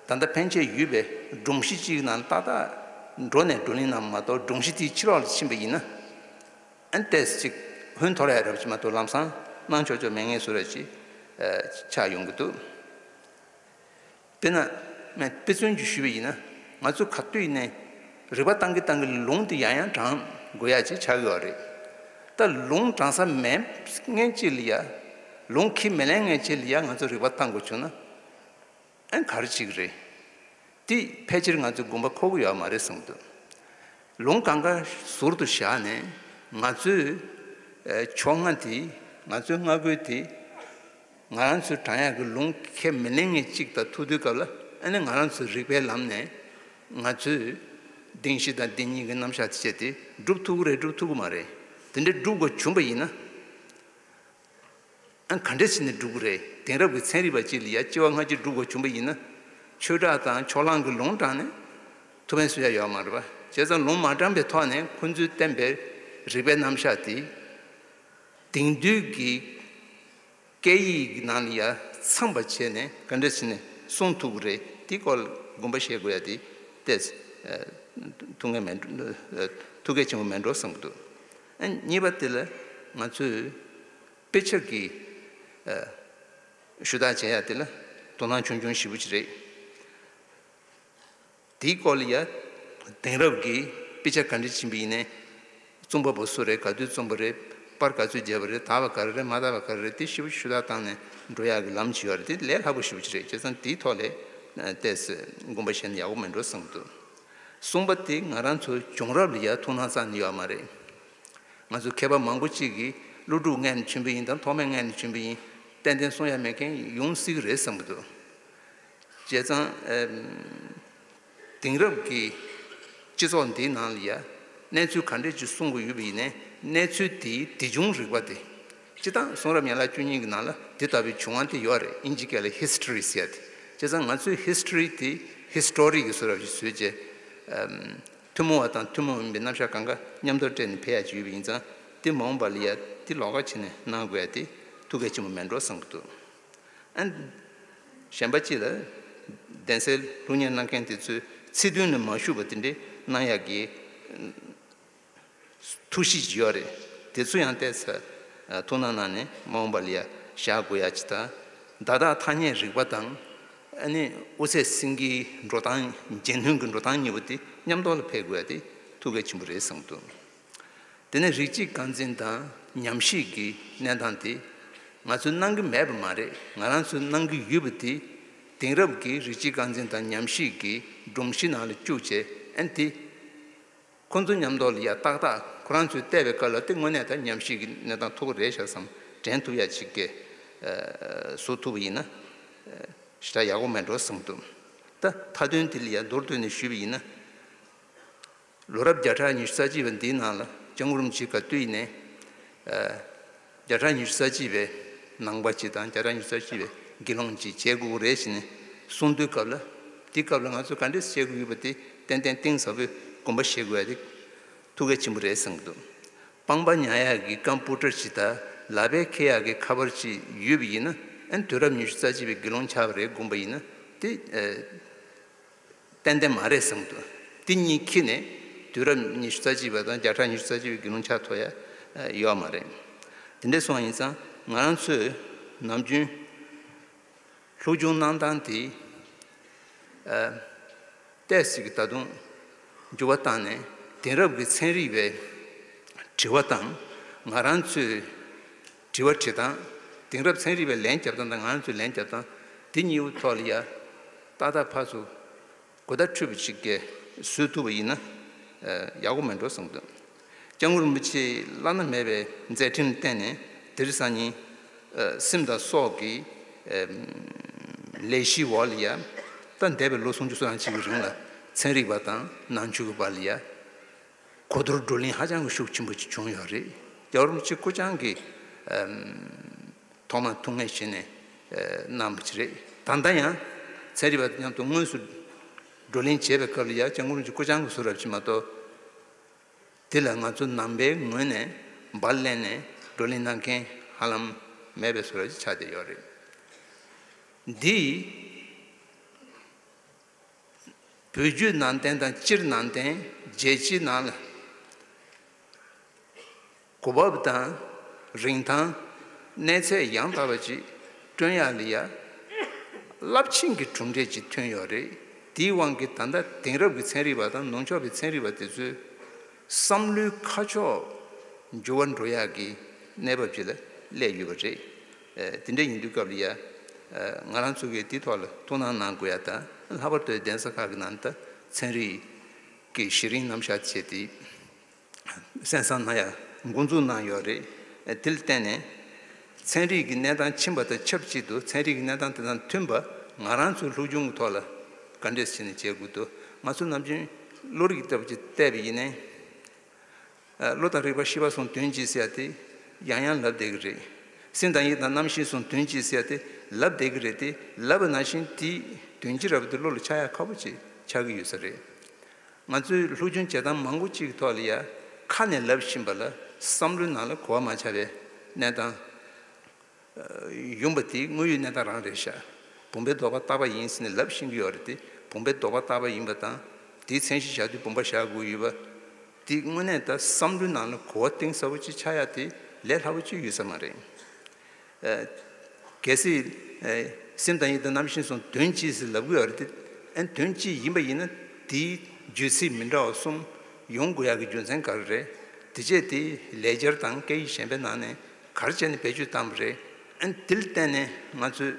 ད་ལྟ་ཕན་ཆད་ཡོད་པའི་སྒྲོམ་གཞི་གཅིག་ནང་ཏག་ཏག་འགྲོ་ནས་བགྲོ་གླེང་གནང་བ་མ་གཏོགས། སྒྲོམ་གཞི་དེའི་ཕྱི་ལོགས་ལ་ཕྱིན་པ་ཡིན་ན། ཨན་ཏེས་ཅིག་ཧོན་འཐོར་ཡ་རབ་ཅིག་མ་གཏོགས་ལམ་སང་གནང་ཆོག་ཆོག་མེད་མཁན་བཟོ་འདྲ་ཅིག་ཨ་ཆགས་ཡོང་གི་འདུག་དཔེར་ན། དཔེ་མཚོན་ཅིག་ཞུས་པ་ཡིན་ན། ང་ཚོ་ག་དུས་ནས་རིག་པ་བཏང་གི་བཏང་གི་ལུང་དེ་ཡང་ཡང་དྲངས་དགོས་ཡ་ཅིག་ཆགས་ཀྱི་ཡོད་རེད། ད་ལུང་དྲངས་ས་མེད་མཁན་ཅིག་ལ་ཡ། ལུང་ཁས་མི་ལེན་མཁན་ཅིག་ལ་ཡ་ང་ཚོ་རིག་པ་བཏང་དགོས་བྱུང་ན། ཨན་ག་རེ་བྱེད་ཀྱི་རེད། དེ་ཕལ་ཆེར་ང་ཚོའི་དགོངས་པ་འཁོར་གྱི་ཡོད་མ་རེད་བསམ་གྱི་འདུག་ལུང་གང་ག་ཟུར་དུ་བཞག་ནས་ང་ཚོས་ཨ་ཕྱོགས་སྔ་དེ་ ང་ཚོའི་སྔ་རྒོལ་དེ་ང་རང་ཚོའི་དྲང་ཡག་གི་ལུང་ཁས་མི་ལེན་མཁན་གཅིག་དང་ཐུག་དུས་སྐབས་ལ། ཨ་ནི་ང་རང་ཚོའི་རིག་པའི་ལམ་ནས་ང་ཚོས་གདེང་བཞི་དང་གདེང་གཉིས་ཀྱི་རྣམ་གཞག་དེ་བྱས་ཏེ་སྒྲུབ་ཐུབ་ཀྱི་རེད་སྒྲུབ་ཐུབ་ཀྱི་མ་རེད། དེ་འདྲའི་སྒྲུབ་དགོས་བྱུང་པ་ཡིན་ན། ཨ། ག་འདྲ་བྱས་ནས་སྒྲུབ་དགོས་རེད། དེང་རབས་ཀྱི་ཚན་རིག་པ་གཅིག་ལ་ཡ་སྐྱེ་བ་སྔ་ཕྱི་སྒྲུབ་དགོས་བྱུང་པ་ཡིན་ན། ཆོས་གྲགས་དང་ཕྱོགས་གླང་གི་ལུང་དྲངས་ནས་ཐུགས་ཕན་གསོས་ཡ་ཡོད་མ་རེད་པ། བྱས་ཙང་ལུང་མ་དྲངས་པའི་ཐོག་ནས་ཁོང་ཚོས་བསྟན་པའི་རིག་པའི་རྣམ་གཞག་དེ་དེང་དུས་ཀྱི་སྐད་ཡིག་གི་ནང་ལ་ཡ་ཚང་བ་བྱས་ནས་ག་འདྲ་བྱས་ནས་གསུང་ཐུབ་ཀྱི་རེད། དེའི་སྐོར་ལ་དགོངས་པ་བཞེས་དགོས་ཡ་དེ་ཏོག་ཙམ་ཐུགས་ངལ་མེད་འགྲོ། ཐུགས་གལ་ཆེན་པོ་མེད་འགྲོ་བསམ་གྱི་འདུག། ཨ། གཉིས་པ་དེ་ལ་ང་ཚོས་དཔེ་ཆ་གི་ཨ། ཞུ་དག་བྱེད་ཡ་དེ་ལ་དོ་སྣང་ཆུང་ཆུང་ཞེ་པོ་ཅིག་རེད། དེའི་སྐོར་ལ་ཡ་དེང་རབས་ཀྱི་དཔེ་ཆ་ག་འདྲ་ཕྱིན་པ་ཡིན་ནའི། རྩོམ་པ་པོ་སུ་རེད། ག་དུས་རྩོམ་པ་རེད། པར་ག་ཚོད་བརྒྱབ་པ་རེད། དག་པ་ག་རེ་རེད། མ་དག་པ་ག་རེ་རེད། དེ་ཞེ་པོ་ཞུ་དག་བཏང་ནས་འགྲོ་ཡག་གི་ལམ་ཅིག་ཡོད་རེད། དེ་ལས་སླ་པོ་ཞེ་པོ་ཅིག་རེད། བྱས་ཙང་དེའི་ཐོག་ལ་ཏོག་ཙམ་དགོངས་པ་བཞེས་ན་ཡག་པོ་མེད་འགྲོ་བསམ་གྱི་འདུག། གསུམ་པ་དེ་ང་རང་ཚོ་བྱུང་རབས་ལ་ཡ་ཐུགས་སྣང་རྩ་ནས་ཡོད་མ་རེད། ང་ཚོ་མཁས་པ་མང་པོ་གཅིག་གིས་ཀླུ་སྒྲུབ་མངལ་ནས་བྱོན་པ་ཡིན་དང་ཐོགས་མེད་མངལ་ནས་བྱོན་པ་ཡིན། ཏན་ཏན་གསུང་ཡ་མེད་མཁན་ཡོང་སྲིད་ཀྱི་རེད་བསམ་གྱི་འདུག། བྱས་ཙང་ཨེམ། དེང་རབས་ཀྱི་སྤྱི་ཚོགས་འདིའི་ནང་ལ་ཡ་གནས་ཚུལ་ག་འདྲས་ཅིག་གསུང་གི་ཡོད་པ་ཡིན་ནའི། གནས་ཚུལ་དེའི་དེ་བྱུང་རིག་པ་དེ། སྤྱིར་བཏང་གསུང་རབ་ཡན་ལག་བཅུ་གཉིས་ཀྱི་ནང་ལ་དེ་ལྟ་བུའི་བྱུང་བ་དེ་ཡོད་རེད། དབྱིན་ཇི་སྐད་ལ་ཧི་སི་ཊོ་རི་ཟེར་ཡ་དེ། བྱས་ཙང་ང་ཚོས་ཧི་སི་ཊོ་རི་དེ་ཧི་སི་ཊོ་རི་གི་བཟོ་འདྲ་ཅིག་བཟོས་བྱས། ཨམ། ཐུན་མོང་བ་དང་ཐུན་མོང་མིན་པའི་རྣམ་གཞག་གང་ག་མཉམ་དུ་སྤྲད་ནས་ཕེབས་ཡ་ཅིག་ཡོད་པ་ཡིན་ཙང་། དེ་མ་འོངས་པ་ལ་ཡ་དེ་ལོགས་ཀ་བྱས་ནས་གནང་དགོས་ཡ་དེ་ཐུགས་གལ་ཆེན་པོ་མེད་འགྲོ་བསམ་གྱི་འདུག། ཨ། གཞན་པ་གཅིག་ལ་གདན་སའི་སློབ་གཉེར་གནང་མཁན་དེ་ཚོས་ཚིག་དོན་ལ་མ་ཞུགས་པ་དེ་འདྲའི་གནང་ཡག་གི་ཐུགས་གཤིས་ཅིག་ཡོད་རེད། དེ་ཚོ་ཡང་ཏོག་ཙམ་ཐུགས་སྣང་གནང་ནས་མ་འོངས་པ་ལ་ཡ་བཞག་དགོས་ཡ་ཅིག་དང་། བརྡ་དག་ཐ་སྙད་རིག་པ་དང་། ཨ་ནི་དབུ་ཚད་སེང་གེའི་འགྲོ་སྟངས། རྗེས་མཐུན་གྱི་འགྲོ་སྟངས་གཉིས་པོ་དེ་མཉམ་དུ་ལ་ཕེབས་དགོས་ཡ་དེ་ཐུགས་གལ་ཆེན་པོ་རེད་བསམ་གྱི་འདུག། དེ་ནས་རིགས་གཅིག་རྐང་འཛིན་དང་ཉམས་ཞིབ་ཀྱི་གནས་སྟངས་དེ་ང་ཚོས་གནང་གི་མེད་པ་མ་རེད། ང་རང་ཚོས་གནང་གི་ཡོད་པ་དེ་དེང་རབས་ཀྱི་རིགས་གཅིག་རྐང་འཛིན་དང་ཉམས་ཞིབ་ཀྱི་སྒྲོམ་གཞི་ནང་ལ་བཅུག་བྱས། ཨ་ནི་དེ་ཁོང་ཚོ་མཉམ་དུ་ལ་ཡ་ཏག་ཏག་ཁོ་རང་ཚོས་བལྟས་པའི་སྐབས་ལ་དེ་དངོས་གནས་ད་ཉམས་ཞིབ་ཀྱི་གནས་སྟངས་ཐོག་རེད་ཤག་བསམ། དྲན་ཐུབ་ཡ་ཅིག་གི་ཨ་བཟོ་ཐུབ་པ་ཡིན་ན་ཨ་ཞེ་དྲག་ཡག་པོ་མེད་འགྲོ་བསམ་འདུག། ད་མཐའ་དོན་དེ་ལ་ཡ་མདོར་བསྡུས་ནས་ཞུས་པ་ཡིན་ན། ལོ་རབས་བརྒྱ་ཕྲག་ཉི་ཤུ་རྩ་གཅིག་པ་འདིའི་ནང་ལ་སྐྱབས་མགོན་རིན་པོ་ཆེ་ག་དུས་ཡིན་ནའི་ཨ་བརྒྱ་ཕྲག་ཉི་ཤུ་རྩ་གཅིག་པའི་ནང་པ་ཅིག་དང་བརྒྱ་ཕྲག་ཉི་ཤུ་རྩ་གཅིག་པའི་དགེ་སློང་ཅིག་བྱེད་དགོས་ཀྱི་རེད་ཟེར་ནས་གསུང་དུས་སྐབས་ལ། དེའི་སྐབས་ལ་ང་ཚོས་ག་འདྲས་བྱེད་དགོས་ཡོད་པ་དེ་ཏན་ཏན་གཏིང་ཟབ་པོའི་དགོངས་པ་བཞེས་དགོས་ཡ་དེ་ཐུགས་གལ་ཆེན་པོ་རེད་བསམ་གྱི་འདུག། སྤངས་པ་ཉག་གཡག་གི་རྐང་སྤུ་གྲི་ཅིག་དང་ལག་པས་འཁྱེར་ཡག་གི་ཁ་པར་ཅིག་ཡོད་པ་ཡིན་ན། ཨ་ནི་དུས་རབས་ཉི་ཤུ་རྩ་གཅིག་པའི་དགེ་སློང་ཆགས་པ་རེད་དགོངས་པ་ཡིན་ན་དེ་ཨ་ཏན་ཏན་མ་རེད་བསམ་གྱི་འདུག། དེ་གཉིས་འཁྱེར་ནས་དུས་རབས་ཉི་ཤུ་རྩ་གཅིག་པ་དང་བརྒྱ་ཕྲག་ཉི་ཤུ་རྩ་གཅིག་པའི་དགེ་སློང་ཆགས་ཐུབ་ཡ་ཡོད་མ་རེད། དེ་འདྲ་སོང་བ་ཡིན་ཙང་ང་རང་ཚོས་ནམ་རྒྱུན་སློབ་སྦྱོང་གནང་སྟངས་དེ་ཨ་ཏོག་ཙམ་ད་དུང་འགྱུར་བ་བཏང་ནས་དེང་རབས་ཀྱི་ཚན་རིག་པའི་དྲི་བ་དང་། ང་རང་ཚོས་དྲི་བ་དྲི་སྟངས། དེང་རབས་ཚན་རིག་པའི་ལན་རྒྱབ་སྟངས་དང་ང་རང་ཚོའི་ལན་རྒྱབ་སྟངས་དེ་གཉིས་པོ་ཐོག་ལ་ཡ་ཏག་ཏག་ཕར་ཚུར་གོ་བརྡ་འཕྲོད་པ་ཞིག་གི་བཟོ་ཐུབ་པ་ཡིན་ན་ཡག་པོ་མེད་འགྲོ་བསམ་གྱི་འདུག། སྐྱབས་མགོན་རིན་པོ་ཆེའི་བླ་ན་མེད་པའི་མཛད་འཕྲིན་བརྟེན་ནས་དེ་རིང་སང་ཉིན་སེམས་དང་སྲོག་གི་ལས་གཞིའི་འོག་ལ་ཡ་ད་འདས་པའི་ལོ་སུམ་ཅུ་སོ་གྲངས་ཅིག་གི་རིང་ལ་ཚན་རིག་པ་དང་ནང་ཆོས་ཀྱི་བར་ལ་ཡ་གོ་བསྡུར་བགྲོ་གླེང་ཧ་ཅང་གི་ཤུགས་ཆེན་པོ་ཅིག་བྱུང་ཡོད་རེད། རྒྱལ་བ་རིན་པོ་ཆེ་སྐུ་བཅངས་ཀྱིས་ཐོག་མར་ཐུགས་ངལ་བཞེས་ནས་གནང་བ་ཅིག་རེད། ད་ལྟ་ཡང་ཚན་རིག་པ་དང་མཉམ་དུ་དངོས་སུ་བགྲོ་གླེང་བྱེད་པའི་སྐབས་ལ་ཡ་སྐྱབས་མགོན་རིན་པོ་ཆེ་སྐུ་བཅངས་ཀྱི་བཟོ་འདྲ་ཅིག་མ་གཏོགས། དེ་ལ་ང་ཚོ་ནང་པའི་ངོས་ནས་འབར་ལེན་ནས་བགྲོ་གླེང་གནང་མཁན་ཧ་ལམ་མེད་པའི་བཟོ་འདྲ་ཅིག་ཆགས་བསྡད་ཡོད་རེད། འདི་བོད་བརྒྱུད་ནང་བསྟན་དང་སྤྱིར་ནང་བསྟན་རྒྱལ་སྤྱིའི་ནང་ལ་གོ་བབ་དང་རིན་ཐང་གནས་ཚད་ཡང་དག་པ་ཅིག་བསྐྲུན་ཡག་ལ་ཡ་རླབས་ཆེན་གྱི་གྲུབ་འབྲས་ཅིག་ཐོན་ཡོད་རེད། དེའི་དབང་གིས་ད་ལྟ་དེང་རབས་ཀྱི་ཚན་རིག་པ་དང་ནུབ་ཕྱོགས་པའི་ཚན་རིག་པ་དེ་ཚོའི་བསམ་བློའི་ཁ་ཕྱོགས་འགྱུར་བ་འགྲོ་ཡག་གི་གནས་བབ་ཅིག་ལ་སླེབས་ཡོད་པ་རེད། ཨ། དེ་འདྲ་ཡིན་དུས་སྐབས་ལ་ཡ། ཨ། ང་རང་ཚོ་གིས་དེའི་ཐོག་ལ་ཐུགས་སྣང་གནང་དགོས་ཡ་དང་། ལྷག་པར་དུ་གདན་ས་ཁག་གི་ནང་ད་ཚན་རིག་གི་གཞི་རིམ་རྣམ་གཞག་བྱས་ཏེ་གསན་བསམ་གནང་ཡ་འགོ་འཛུགས་གནང་ཡོད་རེད། ཨ། དེ་ལ་བརྟེན་ནས་ ཚན་རིག་གི་གནས་སྟངས་ཕྱིན་པ་དང་ཆབས་ཅིག་ཏུ་ཚན་རིག་གི་གནས་སྟངས་དེ་དང་མཐུན་པ་ང་རང་ཚོའི་སློབ་སྦྱོང་གི་ཐོག་ལ་ག་འདྲས་བྱས་ནས་བྱེད་དགོས་འདུག་ང་ཚོ་ནམ་རྒྱུན་བློ་རིག་ལྟ་བུ་ཅིག་བལྟས་པ་ཡིན་ནའི། བློ་དང་རིག་པ་ཤེས་པ་གསུམ་དོན་གཅིག་ཟེར་ཡ་དེ་ཡང་ཡང་ལབ་བསྡད་ཀྱི་རེད། སེམས་དང་ཡིད་དང་རྣམ་ཤེས་གསུམ་དོན་གཅིག་ཟེར་ཡ་དེ་ལབ་བསྡད་ཀྱི་རེད་དེ། ལབ་པ་ནང་བཞིན་དེའི་དོན་སྤྱི་རབ་དེ་བློ་ལ་འཆར་ཡ་ཁག་པོ་ཅིག་ཆགས་ཀྱི་ཡོད་ས་རེད། ང་ཚོའི་སློབ་སྦྱོང་བྱེད་སྟངས་མང་པོ་ཅིག་གི་ཐོག་ལ་ཡ་ཁ་ནས་ལབ་བཞིན་པ་ལ་བསམ་བློའི་ནང་ལ་གོ་བ་མ་ཆགས་པའི་གནས་སྟངས། ཡོང་པ་དེ་དངོས་ཡོད་གནས་སྟངས་རང་རེད་ཤག་བུམ་པའི་ལྡོག་པ་རྟག་པ་ཡིན་ཟེར་ནས་ལབ་ཤེས་ཀྱི་ཡོད་རེད་དེ། བུམ་པའི་ལྡོག་པ་རྟག་པ་ཡིན་པ་དང་། དེའི་མཚན་གཞི་བཞག་དུས་བུམ་པ་བཞག་དགོས་ཡོད་པ། དེ་དངོས་གནས་ད་བསམ་བློའི་ནང་ལ་གོ་བ་གཏིང་ཟབ་པོ་ཅིག་ཆགས་ཡ་དེ་ལས་སླ་པོ་ཅིག་ཡོད་ས་མ་རེད། གལ་སྲིད། སེམས་དང་ཡིད་དང་རྣམ་ཤེས་གསུམ་དོན་གཅིག་ཟེར་ལབ་ཀྱི་ཡོད་རེད་དེ། ཨ་ནི་དོན་གཅིག་ཡིན་པ་ཡིན་ན་དེའི་བརྗོད་ཚིག་མི་འདྲ་བ་གསུམ་ཡོང་དགོས་ཡག་གི་རྒྱུ་མཚན་ག་རེ་རེད། དེ་བྱས་དེ་ལེགས་སྦྱར་དང་སྐད་ཡིག་གཞན་པའི་ནང་ནས་ག་རེ་བྱས་ནས་བེད་སྤྱོད་བཏང་བ་རེད། ཨ་ནི་དེ་ལ་བརྟེན་ནས་ང་ཚོས་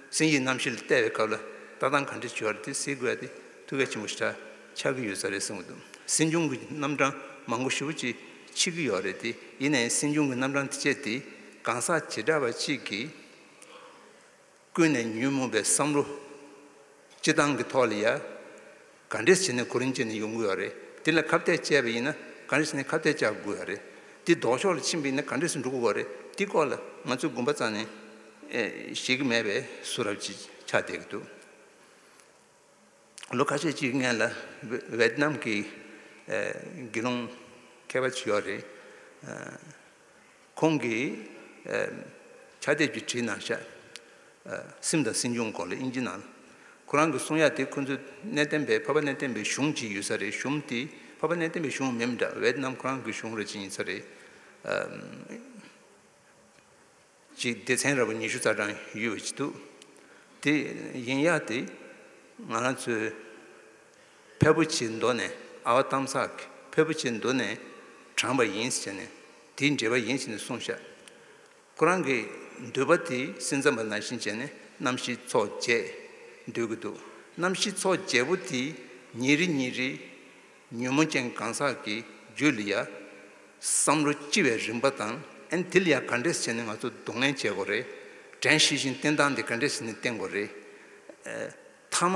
སེམས་ཡིད་རྣམ་ཤེས་ལ་བལྟས་པའི་སྐབས་ལ་ལྟ་སྟངས་ག་འདྲ་བྱེད་པ་རེད་དེ་གཟིགས་དགོས་ཡ་དེ་ཐུགས་གལ་ཆེན་པོ་ཞེ་དྲག་ཆགས་ཀྱི་ཡོད་ས་རེད་གསུངས་འདུག་སེམས་བྱུང་གི་རྣམ་གྲངས་མང་པོ་ཞེ་པོ་ཅིག་མཆིས་ཀྱི་ཡོད་རེད་དེ། ཡིན་ནའི་སེམས་བྱུང་གི་རྣམ་གྲངས་དེ་བྱས་དེ་གང་ཟག་བྱེ་བྲག་པ་གཅིག་གིས་ཀུན་ནས་ཉོན་མོངས་པའི་བསམ་བློ་སྤྱི་བཏང་གི་ཐོག་ལ་ཡ་ག་འདྲས་བྱས་ནས་གོ་རིམ་བྱས་ནས་ཡོང་གི་ཡོད་རེད། དེ་ལ་ཁ་གཏད་བཅག་པ་ཡིན་ན་ག་འདྲས་བྱས་ནས་ཁ་གཏད་བཅག་དགོས་ཡོད་རེད། དེ་ལྡོག་ཕྱོགས་ལ་ཕྱིན་པ་ཡིན་ན་ག་འདྲས་སེ་འགྲོ་དགོས་ཡོད་རེད། དེ་སྐོར་ལ་ང་ཚོས་དགོངས་པ་རྩ་ནས་ཨེ་བཞེས་ཀྱི་མེད་པའི་བཟོ་འདྲ་ཅིག་ཆགས་བསྡད་ཀྱི་འདུག་ལོ་ཁ་ཤས་ཅིག་སྔོན་ལ་ཝེ་ཝེད་ནམ་གྱི་ཨེ་དགེ་སློང་མཁས་པ་ཅིག་ཡོད་རེད། ཨེ་ཁོང་གིས་ཨེ་ཕྱག་དེབ་ཅིག་བྲིས་གནང་ཤག་ཨེ་སེམས་དང་སེམས་བྱུང་སྐོར་ལ་དབྱིན་ཇི་ནང་ལ། ཁོ་རང་གིས་གསུང་ཡ་དེ་ཁོ་ཚོ་གནས་བརྟན་པའི་འཕགས་པ་གནས་བརྟན་པའི་གཞུང་ཅིག་ཡོད་ས་རེད། གཞུང་དེ་འཕགས་པ་གནས་བརྟན་པའི་གཞུང་མིན་འདྲ། ཝེད་ནམ་ཁོ་རང་གི་གཞུང་རེད་ཅིག་ཡིན་ས་རེད། ཨེ་ཅིག་སྡེ་ཚན་ར་བ་ཉི་ཤུ་རྩ་གྲངས་ཡོད་པ་ཅིག་འདུག་དེ་ཡིན་ཡག་དེ་ང་རང་ཚོའི་ཕལ་པོ་ཆེའི་མདོ་ནས་ཨ་བ་ཏམ་ས་གི་ཕལ་པོ་ཆེའི་མདོ་ནས་དྲངས་པ་ཡིན་ཟེར་ནས་དེའི་འགྲེལ་པ་ཡིན་ཟེར་ནས་གསུངས་ཤག་ཁོ་རང་གི་འདོད་པ་དེ་སེམས་ཙམ་པ་ནང་བཞིན་བྱས་ནས་རྣམ་ཤེས་ཚོགས་བརྒྱད་འདོད་ཀྱི་འདུག་རྣམ་ཤེས་ཚོགས་བརྒྱད་པོ་དེ་ཉིན་རེ་ཉིན་རེ། ཉོན་མོངས་ཅན་གང་ཟག་གི་རྒྱུད་ལ་ཡ་བསམ་བློ་ལྕི་བའི་རིམ་པ་དང་། ཨན་དེ་ལ་ཡ་ག་འདྲས་བྱས་ནས་ང་ཚོ་གདོང་ལེན་བྱེད་དགོས་རེད། དྲན་ཤེས་བཞིན་བསྟེན་སྟངས་དེ་ག་འདྲས་བྱས་ནས་བསྟེན་དགོས་རེད། ཨ་མཐའ་མ་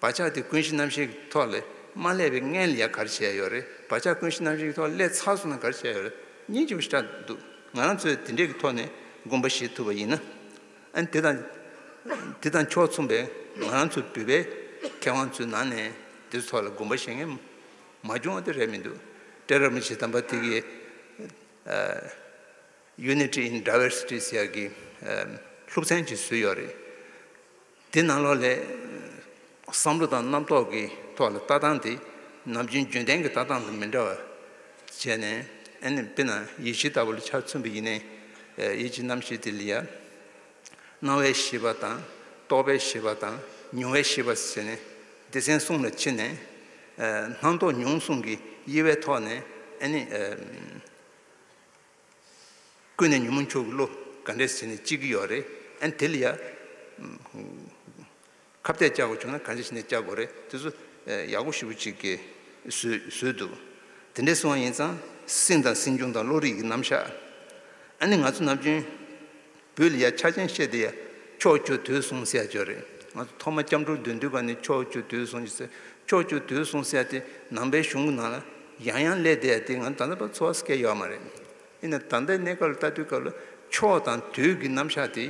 བག་ཆགས་དེ་ཀུན་གཞི་རྣམ་ཤེས་ཀྱི་ཐོག་ལས་མ་སླེབས་པའི་སྔོན་ལ་ཡ་ག་རེ་བྱས་ཡོད་རེད། བག་ཆགས་ཀུན་གཞི་རྣམ་ཤེས་ཀྱི་ཐོག་སླེབས་ཚར་སོང་ན་ག་རེ་བྱས་ཡོད་རེད། སྙིང་རྗེ་པོ་ཞེ་དྲག་འདུག་ང་རང་ཚོས་དེ་འདྲས་ཀྱི་ཐོག་ནས་དགོངས་པ་བཞེས་ཐུབ་པ་ཡིན་ན། ཨ་ནི་དེ་དང་། དེ་དང་ཕྱོགས་མཚུངས་པའི་ང་རང་ཚོའི་བོད་པའི་མཁས་དབང་ཚོའི་ནང་ནས་དེ་ཚོ་ཐོག་ལ་དགོངས་པ་བཞེས་མཁན་མ་བྱུང་བ་དེ་རེད་མི་འདུག་སྤྲེལ་རབས་མི་ཆེ་དམ་པ་དེ་གིས་ཨ། Unity in Diversity ཟེར་ཡག་གི་ཨ། སློབ་ཚན་ཅིག་བཟོས་ཡོད་རེད། དེ་ནང་ལོགས་ལས་བསམ་བློ་དང་རྣམ་རྟོག་གི་ཐོག་ལ་ལྟ་སྟངས་དེ་ནམ་རྒྱུན་རྒྱུན་ལྡན་གྱི་ལྟ་སྟངས་དང་མི་འདྲ་བ་བྱས་ནས། ཨ་ནི་དཔེར་ན་ཡིད་ཆེས་ལྟ་བུ་ལ་ཆ་མཚོན་པ་ཡིན་ནའི་ཡིད་ཀྱི་རྣམ་ཤེས་དེ་ལ་ཡ། སྣང་བའི་ཤེས་པ་དང་། རྟོག་པའི་ཤེས་པ་དང་། མྱོང་བའི་ཤེས་པ་ཟེར་ནས་སྡེ་ཚན་གསུམ་ལ་ཕྱེ་ནས། ཨ་སྣང་རྟོག་མྱོང་གསུམ་གྱི་དབྱེ་བའི་ཐོག་ནས་ཨ་ནི་ཨ་ཀུན་ནས་ཉོན་མོངས་ཕྱོགས་ཀྱི་བློ་ག་འདྲས་བྱས་ནས་སྐྱེ་གི་ཡོད་རེད། ཨ་ནི་དེ་ལ་ཡ། ཁ་གཏད་བཅག་དགོས་བྱུང་ན་གང་ཅི་བྱས་ནས་བཅག་དགོས་རེད། དེ་ཚོ་ཡག་པོ་ཞེ་པོ་ཅིག་གིས་བཟོས་བཟོས་འདུག་དེ་འདྲས་སོང་བ་ཡིན་ཙང་སེམས་དང་སེམས་བྱུང་དང་བློ་རིག་གི་རྣམ་གཞག་ཨ་ནི་ང་ཚོ་ནམ་རྒྱུན་བོད་ལ་ཡ་ཆ་ཅན་བཤད་དེ་ཡ་ཕྱོགས་བཅུ་དུས་གསུམ་ཟེར་ཡ་ཅིག་ཡོད་རེད། ང་ཚོ་ཐོག་མ་སྐྱབས་འགྲོར་སྡོད་དུས་ག་ནས་ཕྱོགས་བཅུ་དུས་གསུམ་ཟེར། ཕྱོགས་བཅུ་དུས་གསུམ་ཟེར་ཡ་དེ་ནང་པའི་གཞུང་གི་ནང་ལ་ཡང་ཡང་སླེབས་བསྡད་ཡ་དེ་ང་ཚོ་ད་ལྟ་བར་ཚོར་བ་སྐྱེ་ཡོད་མ་རེད། ཡིན་ན་ད་ལྟའི་གནས་སྐབས་ལ་ལྟ་དུས་སྐབས་ལ་ཕྱོགས་དང་དུས་ཀྱི་རྣམ་གཞག་དེ་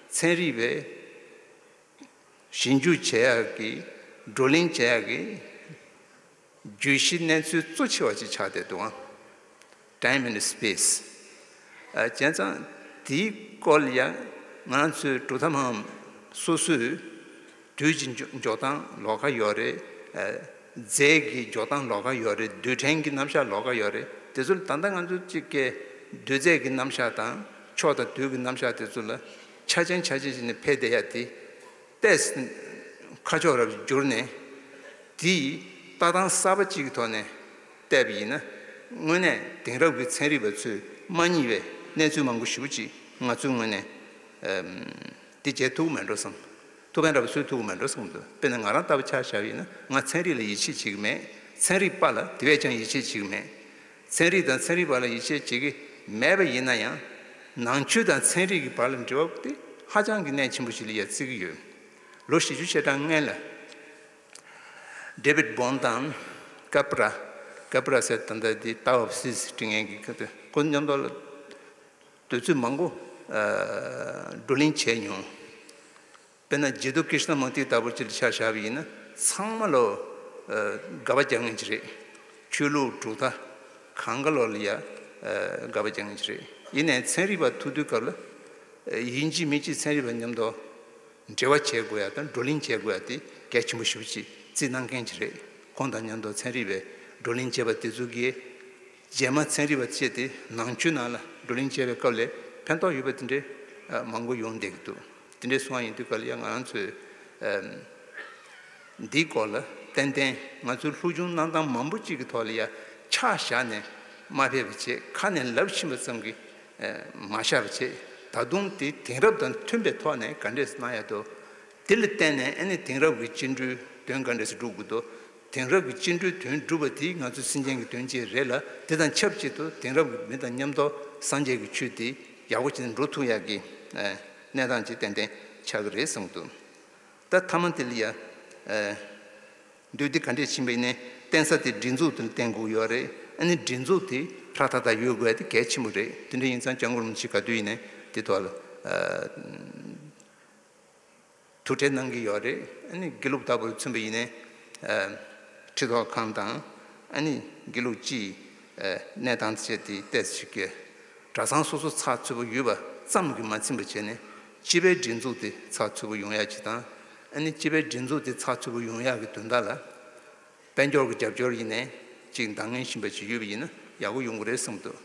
ཚན་རིག་པས་ཞིབ་འཇུག་བྱེད་ཡག་གི་བགྲོ་གླེང་བྱེད་ཡག་གི་བརྗོད་གཞི་གནས་ཚུལ་གཙོ་ཆེ་བ་ཅིག་ཆགས་བསྡད་འདུག་ཨང་། Time and Space། ཨ་བྱས་ཙང་དེའི་སྐོར་ལ་ཡང་ང་རང་ཚོའི་གྲུབ་མཐའ་སྨྲ་བ་སོ་སོས་དུས་ཀྱི་འཇོག་འཇོག་སྟངས་ལོགས་ཀ་ཡོད་རེད། ཨ་རྫས་ཀྱི་འཇོག་སྟངས་ལོགས་ཀ་ཡོད་རེད། རྡུལ་ཕྲན་གྱི་རྣམ་གཞག་ལོགས་ཀ་ཡོད་རེད། དེ་ཚོ་ལ་ད་ལྟ་ང་ཚོ་གཅིག་གི་རྡུལ་རྫས་ཀྱི་རྣམ་གཞག་དང་ཕྱོགས་དང་དུས་ཀྱི་རྣམ་གཞག་དེ་ཚོ་ལ་ཆ་ཅན་ཆ་ཅན་བྱས་ནས་ཕེབས་བསྡད་ཡ་དེ། ཏེས་ཁ་ཕྱོགས་རབ་བསྒྱུར་ནས་དེའི་ལྟ་སྟངས་གསར་པ་གཅིག་གི་ཐོག་ནས་བལྟས་པ་ཡིན་ན། དངོས་གནས་དེང་རབས་ཀྱི་ཚན་རིག་པ་ཚོས་མ་རྙེད་པའི་གནས་ཚུལ་མང་པོ་ཞེ་པོ་ཅིག་ང་ཚོའི་ངོས་ནས་ཨམ་འདི་བྱེད་ཐུབ་ཀྱི་མེད་འགྲོ་བསམ། ཐུབ་མཁན་འདྲ་པོ་ཚོས་ཐུབ་ཀྱི་མེད་འགྲོ་བསམ་འདུག་དཔེར་ན་ང་རང་ལྟ་བུ་ཆ་བཞག་པ་ཡིན་ན་ང་ཚན་རིག་ལ་ཡིད་ཆེས་བྱེད་ཀྱི་མེད། ཚན་རིག་པ་ལ་དེ་བས་ཀྱང་ཡིད་ཆེས་བྱེད་ཀྱི་མེད། ཚན་རིག་དང་ཚན་རིག་པ་ལ་ཡིད་ཆེས་བྱེད་ཀྱི་མེད་པ་ཡིན་ན་ཡང་། ནང་ཆོས་དང་ཚན་རིག་གི་བར་ལ་འབྲེལ་བ་དེ་ཧ་ཅང་གི་གནད་ཆེན་པོ་ཞིག་ལ་ཡ་བརྩི་གི་ཡོད། ལོ་བཞི་བཅུ་ཞེ་གྲངས་སྔོན་ལ་ཌེ་བིད་བོན་དང་ཀ་པ་ར། ཀ་པ་ར་ཟེར་ད་ལྟ་འདི་ཏཱ་ཨོ་ཕི་སི་འབྲི་མཁན་གྱི་ཁ་ཐུག་ཁོ་མཉམ་དུ་ལ་དུས་ཚོད་མང་པོ་ཨ་བགྲོ་གླེང་བྱས་མྱོང་། དཔེར་ན་རྗེ་བཙུན་ཀྲིཤ་ན་མུར་ཏི་ལྟ་བུ་ཅིག་ལ་ཆ་བཞག་པ་ཡིན་ན་ཚང་མ་ལོ་ཨ་དགག་པ་རྒྱག་མཁན་ཅིག་རེད། ཆོས་ལུགས་གྲུབ་མཐའ་གང་ག་ལོ་ལ་ཡ་ཨ་དགག་པ་རྒྱག་མཁན་ཅིག་རེད། ཡིན་ནའི་ཚན་རིག་པ་ཐུག་དུས་སྐབས་ལ་ཨ་ཡིན་གཅིག་མིན་གཅིག་ཚན་རིག་པ་མཉམ་དུ་འབྲེལ་བ་བྱེད་དགོས་ཡ་དང་བགྲོ་གླེང་བྱེད་དགོས་ཡ་དེ་གལ་ཆེན་པོ་ཞེ་པོ་ཅིག་བརྩིས་གནང་མཁན་ཅིག་རེད། ཁོང་དང་མཉམ་དུ་ཚན་རིག་པའི་བགྲོ་གླེང་བྱེད་པ་དེ་ཚོ་གིས་རྗེས་མ་ཚན་རིག་པ་བྱས་ཏེ་ནང་ཆོས་ནང་ལ་བགྲོ་གླེང་བྱས་པའི་སྐབས་ལ་ཕན་ཐོགས་ཡོད་པ་དེ་འདྲའི་ཨ་མང་པོ་ཡོང་བསྡད་ཀྱི་འདུག་དེ་འདྲའི་སོང་བ་ཡིན་དུས་སྐབས་ལ་ཡང་ང་རང་ཚོས་ཨམ་འདིའི་སྐོར་ལ་ཏན་ཏན་ང་ཚོའི་སློབ་སྦྱོང་གནང་སྟངས་མང་པོ་གཅིག་གི་ཐོག་ལ་ཡ་ཆ་བཞག་ནས་མ་ཕེབས་པ་བྱས། ཁ་ནས་ལབ་ཕྱིན་པ་ཙམ་གྱིས་ཨ་མ་བཞག་པ་བྱས། ད་དུང་དེ་དེང་རབས་དང་མཐུན་པའི་ཐོག་ནས་ག་འདྲས་གནང་ཡ་འདུག་དེ་ལ་བརྟེན་ནས་ཨ་ནི་དེང་རབས་ཀྱི་སྤྱི་འགྲོས་དོན་ག་འདྲས་སེ་སྒྲུབ་དགོས་འདུག་དེང་རབས་ཀྱི་སྤྱི་འགྲོས་དོན་སྒྲུབ་པ་དེ་ང་ཚོའི་སེམས་ཅན་གྱི་དོན་ཅིག་རེད་ལ། དེ་དང་ཆབས་ཅིག་ཏུ་དེང་རབས་ཀྱི་མི་དང་མཉམ་དུ་སངས་རྒྱས་ཀྱི་ཆོས་དེ་ཡག་པོ་བྱས་ནས་འགྲོ་ཐུབ་ཡག་གི་ཨ་གནས་སྟངས་ཅིག་ཏན་ཏན་ཆགས་ཀྱི་རེད་བསམ་གྱི་འདུག་ད་མཐའ་མ་དེ་ལ་ཡ་ཨ་འདུས་སྡེ་ག་འདྲས་ཕྱིན་པ་ཡིན་ནའི་བརྟེན་ས་དེ་སྒྲིག་འཛུགས་དེ་ལ་བརྟེན་དགོས་ཡོད་རེད། ཨ་ནི་སྒྲིག་འཛུགས་དེ་ཧྲ་ཐག་ཐག་ཡོད་དགོས་ཡ་དེ་གལ་ཆེན་པོ་རེད། དེ་འདྲ་ཡིན་ཙང་སྐྱབས་མགོན་རིན་པོ་ཆེ་ག་དུས་ཡིན་ནའི་དེ་ཐོག་ལ་ཨ་ཐུགས་ཁྲལ་གནང་གི་ཡོད་རེད། ཨ་ནི་དགེ་ལུགས་ལྟ་བུར་མཚོན་པ་ཡིན་ནའི་ཨ་ཁྲི་ཐོག་ཁང་དང་ཨ་ནི་དགེ་ལུགས་སྤྱིའི་ཨ་གནས་སྟངས་བཅས་དེ་ཏོག་ཙམ་ཞིག་གི་གྲྭ་ཚང་སོ་སོ་ཚགས་ཚུད་པོ་ཡོད་པ་ཙམ་གྱིས་མ་ཚིམ་པ་བྱས་ནས་སྤྱི་པའི་སྒྲིག་འཛུགས་དེ་ཚགས་ཚུད་པོ་ཡོང་ཡ་ཅིག་དང་། ཨ་ནི་སྤྱི་པའི་སྒྲིག་འཛུགས་དེ་ཚགས་ཚུད་པོ་ཡོང་ཡག་གི་དོན་དག་ལ་དཔལ་འབྱོར་གྱི་རྒྱབ་སྐྱོར་ཡིན་ནའི་ཅིག་འདང་ངེས་བཞིན་པ་ཅིག་ཡོད་པ་ཡིན་ན་ཡག་པོ་ཡོང་གི་རེད་བསམ་གྱི་འདུག་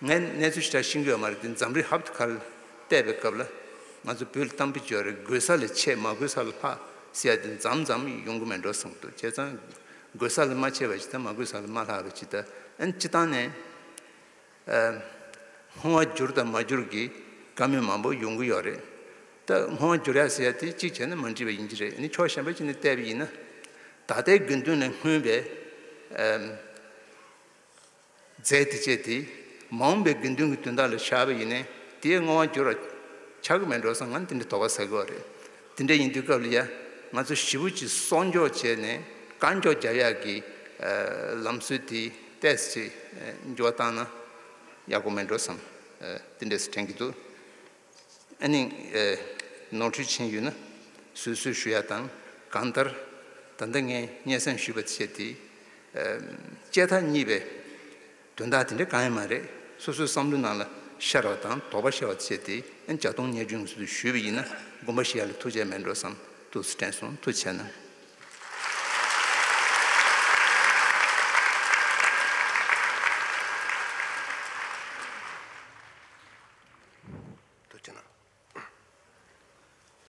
ངས་གནས་ཚུལ་ཞེ་དྲག་ཤེས་ཀྱི་ཡོད་མ་རེད། དེ་འཛམ་གླིང་ཧབ་ཏུ་ཁ་ལ་བལྟས་པའི་སྐབས་ལ་ང་ཚོ་བོད་ལ་གཏམ་དཔེ་ཅིག་ཡོད་རེད། དགོས་ས་ལས་ཆེ་མ་དགོས་ས་ལ་ལྷག་ཟེར་ཡ་དེ་མཚམས་མཚམས་ཡོང་གི་མེད་འགྲོ་བསམ་གྱི་འདུག་བྱས་ཙང་དགོས་ས་ལ་མ་ཆེ་བ་ཞིག་དང་མ་དགོས་ས་ལ་མ་ལྷག་པ་ཅིག་ད་ཨ་ནི་སྤྱི་བཏང་ནས། ཨ་བསྔོ་བ་བསྒྱུར་དང་མ་བསྒྱུར་གྱི་བཀའ་མོལ་མང་པོ་ཡོང་གི་ཡོད་རེད། ད་བསྔོ་བ་བསྒྱུར་ཡ་ཟེར་ཡ་དེ་གཅིག་བྱས་ན་མ་འགྲིག་པ་ཡིན་གྱི་རེད། ཨ་ནི་ཕྱོགས་གཞན་པ་ཅིག་ནས་བལྟས་པ་ཡིན་ན། ད་ལྟའི་དགེ་འདུན་ལ་བསྔོས་པའི་ཨ་རྫས་དེ་བཅས་དེ་མ་འོངས་པའི་དགེ་འདུན་གྱི་དོན་དག་ལ་བཞག་པ་ཡིན་ནའི་དེའི་བསྔོ་བ་བསྒྱུར་བ་ཆགས་ཀྱི་མེད་འགྲོ་བསམ་ང་དེ་འདྲའི་དོགས་པ་ཟ་གི་ཡོད་རེད། དེ་འདྲ་ཡིན་དུས་སྐབས་ལ་ཡ་ང་ཚོ་ཞེ་པོ་ཅིག་གསོག་འཇོག་བྱས་ནས་བཀག་འཇོག་རྒྱག་ཡག་གི་ཨ་ལམ་སྲོལ་དེ་ཏོག་ཙམ་ཅིག་ཨ་འགྱུར་བ་བཏང་ན་ཡག་པོ་མེད་འགྲོ་བསམ་ཨ་དེ་འདྲ་ཞིག་དྲན་གྱི་འདུག་ཨ་ནི་ཨ་ནོར་འཁྲུལ་ཕྱིན་ཡོད་ན་བཟོད་གསོལ་ཞུ་ཡ་དང་། གང་ལྟར་ད་ལྟ་ངས་སྙན་སེང་ཞུས་པ་བྱས་ཏེ་ཨ་བཅད་མཐའ་གཉིས་པའི་དོན་དག་དེ་འདྲ་གང་ཡང་མ་རེད། སོ་སོའི་བསམ་བློའི་ནང་ལ་ཤར་བ་དང་དོགས་པ་ཤར་བ་བྱས་ཏེ་ཨ་ནི་བརྒྱ་སྟོང་ཉེར་བདུན་གྱི་ཚུལ་དུ་ཞུས་པ་ཡིན་ན་དགོངས་པ་བཞེས་ཡ་ལ་ཐུགས་རྗེ་མེད་འགྲོ་བསམ་ཏོག་ཙམ་དྲན་སོང་། ཐུགས་རྗེ་གནང་།